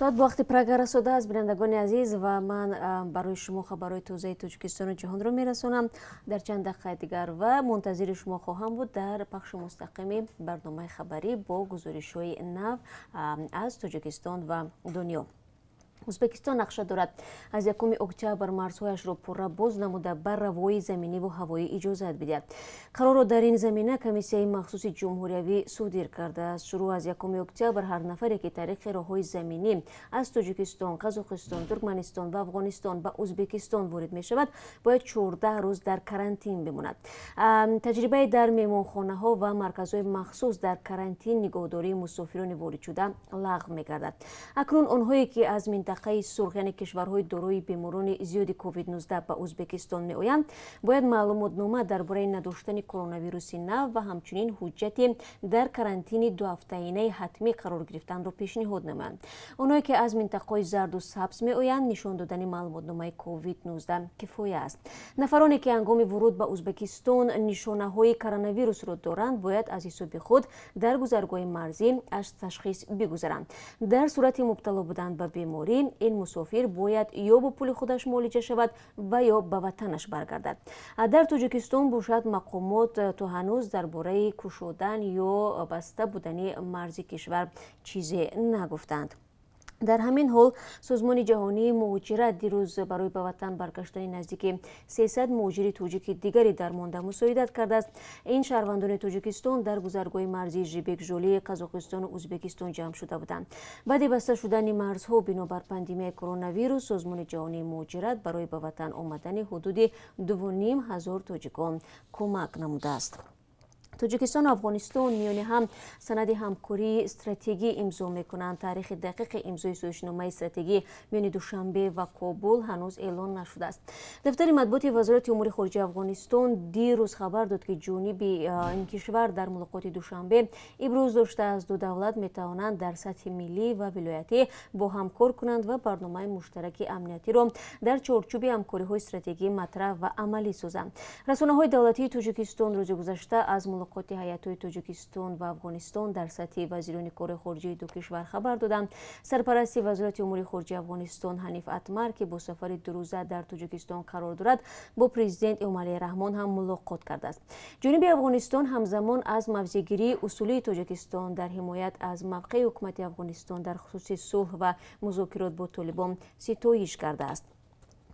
Соат бо вақти Прага расодааст, бинандагони азиз, ва ман барои шумо хабарҳои тозаи Тоҷикистону ҷаҳонро мерасонам дар чанд дақиқаи дигар ва мунтазири шумо хоҳам буд дар пахши мустақими барномаи хабарӣ бо гузоришҳои нав аз Тоҷикистон ва дунё. Ӯзбекистон нақша дорад, аз 1 октябр марзҳояшро пурра боз намуда, ба равои заминиву ҳавоӣ иҷозат бидиҳад. Қарорро дар ин замина комиссияи махсуси ҷумҳуриявӣ содир кардааст. Шурӯъ аз 1 октябр ҳар нафаре, ки тариқи роҳҳои заминӣ аз Тоҷикистон, Қазоқистон, Туркманистон ва Афғонистон ба Ӯзбекистон ворид мешавад, бояд 14 рӯз дар карантин бимонад. Таҷрибаи дар меҳмонхонаҳо ва марказҳои махсус дар карантин нигоҳдории мусофирони воридшуда лағв мегардад. Акнун онҳое, ки аз минтақаи сурх, яъне кишварҳои дорои беморони зиёди COVID-19, ба Ӯзбекистон меоянд, бояд маълумотнома дар бораи надоштани коронавируси нав ва ҳамчунин ҳуҷҷати дар карантини дуҳафтаинаи ҳатмӣ қарор гирифтанро пешниҳод намоянд. Онҳое, ки аз минтақаҳои зарду сабз меоянд, нишон додани маълумотномаи COVID-19 кифоя аст. Нафароне, ки ҳангоми вуруд ба Ӯзбекистон нишонаҳои коронавирусро доранд, бояд аз ҳисоби худ дар гузаргоҳи марзӣ аз ташхис бигузаранд. Дар сурати мубтало будан ба беморӣ, ин мусофир бояд ё бо пули худаш муолиҷа шавад ва ё ба ватанаш баргардад. Дар Тоҷикистон бошад, мақомот то ҳанӯз дар бораи кушодан ё баста будани марзи кишвар чизе нагуфтанд. Дар ҳамин ҳол, Созмони ҷаҳонии муҳоҷират дирӯз барои ба ватан баргаштани наздики 300 муҳоҷири тоҷики дигари дармонда мусоидат кардааст. Ин шаҳрвандони Тоҷикистон дар гузаргоҳи марзии Жибек-Жолии Қазоқистону Ӯзбекистон ҷамъ шуда буданд. Баъди баста шудани марзҳо бинобар пандемияи коронавирус, Созмони ҷаҳонии муҳоҷират барои ба ватан омадани ҳудуди 2500 тоҷикон кӯмак намудааст. Тоҷикистону Афғонистон миёни ҳам санади ҳамкории стратегӣ имзо мекунанд. Таърихи дақиқи имзои созишномаи стратегӣ миёни Душанбе ва Кобул ҳанӯз эълон нашудааст. Дафтари матбуоти Вазорати умури хориҷаи Афғонистон дирӯз хабар дод, ки ҷониби ин кишвар дар мулоқоти Душанбе иброз доштааст, ду давлат метавонанд дар сатҳи миллӣ ва вилоятӣ бо ҳам кор кунанд ва барномаи муштараки амниятиро дар чорчӯби ҳамкориҳои стратегӣ матраҳ ва амалӣ созанд. Расонаҳои давлатии Тоҷикистон рӯзи гузашта аз мулоқоти ҳайатҳои Тоҷикистон ва Афғонистон дар сатҳи вазирони кори хориҷии ду кишвар хабар доданд. Сарпарасти Вазорати умури хориҷаи Афғонистон Ҳаниф Атмар, ки бо сафари дурӯза дар Тоҷикистон қарор дорад, бо президент Эмомалӣ Раҳмон ҳам мулоқот кардааст. Ҷониби Афғонистон ҳамзамон аз мавзеъгирии усулии Тоҷикистон дар ҳимоят аз мавқеи ҳукумати Афғонистон дар хусуси сулҳ ва музокирот бо Толибон ситоиш кардааст.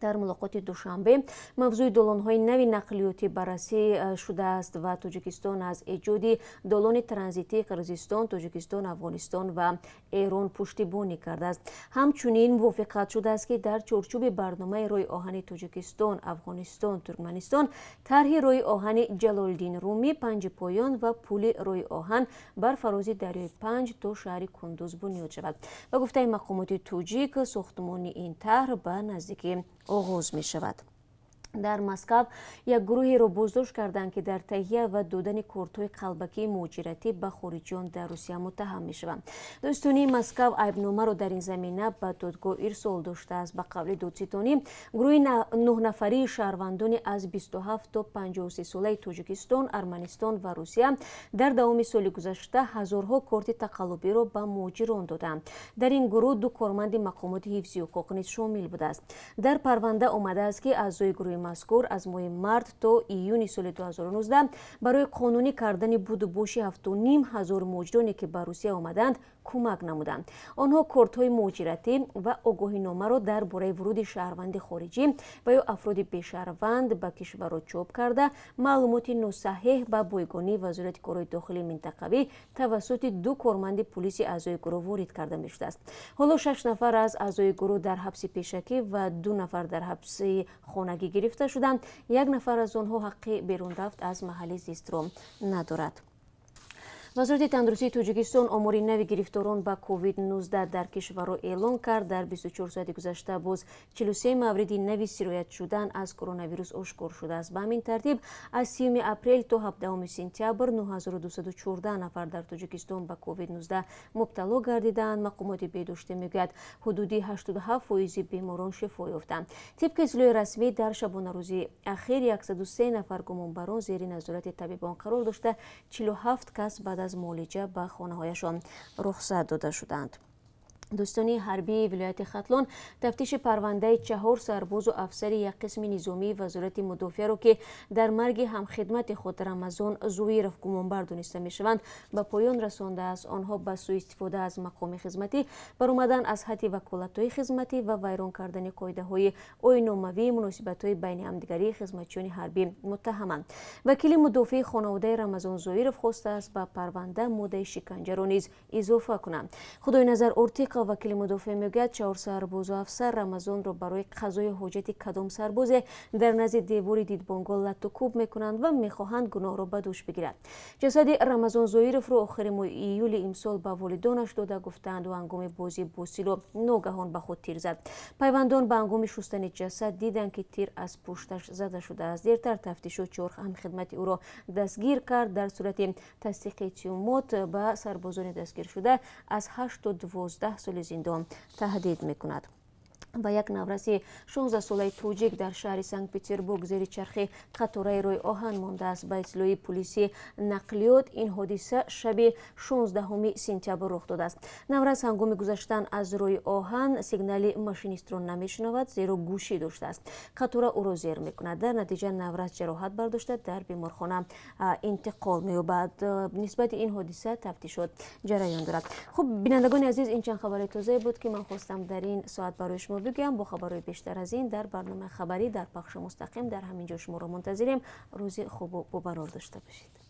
Дар мулоқоти Душанбе мавзӯи долонҳои нави нақлиётӣ баррасӣ шудааст ва Тоҷикистон аз эҷоди долони транзитии Қирғизистон, Тоҷикистон, Афғонистон ва Эрон пуштибонӣ кардааст. Ҳамчунин мувофиқат шудааст, ки дар чорчӯби барномаи роҳи оҳани Тоҷикистон, Афғонистон, Туркманистон тарҳи роҳи оҳани Ҷалолиддин Румӣ, Панҷи Поён ва пули роҳи оҳан бар фарози дарёи Панҷ то шаҳри Кундуз бунёд шавад. Ба гуфтаи мақомоти тоҷик, сохтмони ин тарҳ ба наздикӣ оғоз мешавад. Дар Москав як гурӯҳеро боздошт карданд, ки дар таҳия ва додани кортҳои қалбакии муҳоҷиратӣ ба хориҷиён дар Русия муттаҳам мешаванд. Додситонии Москав айбномаро дар ин замина ба додгоҳ ирсол доштааст. Ба қавли додситонӣ, гурӯҳи нӯҳнафарии шаҳрвандони аз 27 то 53 солаи Тоҷикистон, Арманистон ва Русия дар давоми соли гузашта ҳазорҳо корти тақаллубиро ба муҳоҷирон доданд. Дар ин гурӯҳ ду корманди мақомоти ҳифзи ҳуқуқ низ шомил будааст. Дар парванда омадааст, ки аъзои гурӯҳи мазкур аз моҳи март то июни соли 2019 барои қонунӣ кардани будубоши 7500 муҳоҷироне, ки ба Русия омаданд, кӯмак намуданд. Онҳо кортҳои муҳоҷиратӣ ва огоҳиномаро дар бораи вуруди шаҳрванди хориҷӣ ва ё афроди бешаҳрванд ба кишварро чоп карда, маълумоти носаҳеҳ ба бойгонии Вазорати корҳои дохилии минтақавӣ тавассути ду корманди пулиси аъзои гурӯҳ ворид карда мешудааст. Ҳоло шаш нафар аз аъзои гурӯҳ дар ҳабси пешакӣ ва ду нафар дар ҳабси хонагӣ гирифта шуданд. Як нафар аз онҳо ҳаққи берунрафт аз маҳалли зистро надорад. Вазорати тандурустии Тоҷикистон омори нави гирифторон ба COVID-19 дар кишварро эълон кард. Дар 24 соати гузашта боз 43 мавриди нави сироят шудан аз коронавирус ошкор шудааст. Ба ҳамин тартиб, аз 30 апрел то 17 сентябр 9214 нафар дар Тоҷикистон ба COVID-19 мубтало гардидаанд. Мақомоти беҳдоштӣ мегӯяд, ҳудуди 87 фоизи беморон шифо ёфтанд. Тибқи иттилои расмӣ, дар шабонарӯзи ахир 103 нафар гумонбарон зери назорати табибон қарор дошта, 47 кас баъд аз муолиҷа ба хонаҳояшон рухсат дода шуданд. Дӯстони ҳарбии вилояти Хатлон тафтиши парвандаи 4 сарбозу афсари як қисми низомии Вазорати мудофиаро, ки дар марги ҳамхидмати худ Рамазон Зуиров гумонбар дониста мешаванд, ба поён расондааст. Онҳо ба сӯистифода аз мақоми хизматӣ, баромадан аз ҳадди ваколатҳои хизматӣ ва вайрон кардани қоидаҳои оинномавии муносибатҳои байни ҳамдигарии хизматчиёни ҳарбӣ муттаҳаманд. Вакили мудофии хонаводаи Рамазон Зоиров хостааст, ба парванда моддаи шиканҷаро низ изофа кунанд. Худойназар Ортиқов, вакили мудофиа, мегӯяд, 4 сарбозу афсар Рамазонро барои қазои ҳоҷати кадом сарбозе дар назди девори дидбонгоҳ латту кӯб мекунанд ва мехоҳанд гуноҳро ба дӯш бигирад. Ҷасади Рамазон Зоировро охири моҳи июли имсол ба волидонаш дода гуфтаанд, ӯ ҳангоми бозӣ бо силоҳ ногаҳон ба худ тир зад. Пайвандон ба ҳангоми шустани ҷасад диданд, ки тир аз пушташ зада шудааст. Дертар тафтишот 4 ҳамхидмати ӯро дастгир кард. Дар сурати тасдиқи иттиҳомот ба сарбозони дастгиршуда аз 8 то 12 соли зиндон таҳдид мекунад. Ва як навраси 16-солаи тоҷик дар шаҳри Санкт Петербург зери чархи қатораи роҳи оҳан мондааст. Ба иттилои пулиси нақлиёт, ин ҳодиса шаби 16 сентябр рух додааст. Наврас ҳангоми гузаштан аз роҳи оҳан сигнали машинистро намешунавад, зеро гӯшӣ доштааст. Қатора ӯро зер мекунад. Дар натиҷа наврас ҷароҳат бардошта, дар беморхона интиқол меёбад. Нисбати ин ҳодиса тафтишот ҷараён дорад. Хуб, бинандагони азиз, ин чанд хабари тозае буд, ки ман хостам дар ин соат барои шумо бигӯям. Бо хабарҳои бештар аз ин дар барномаи хабарӣ дар пахши мустақим дар ҳамин ҷо шуморо мунтазирем. Рӯзи хубу бобарор дошта бошед.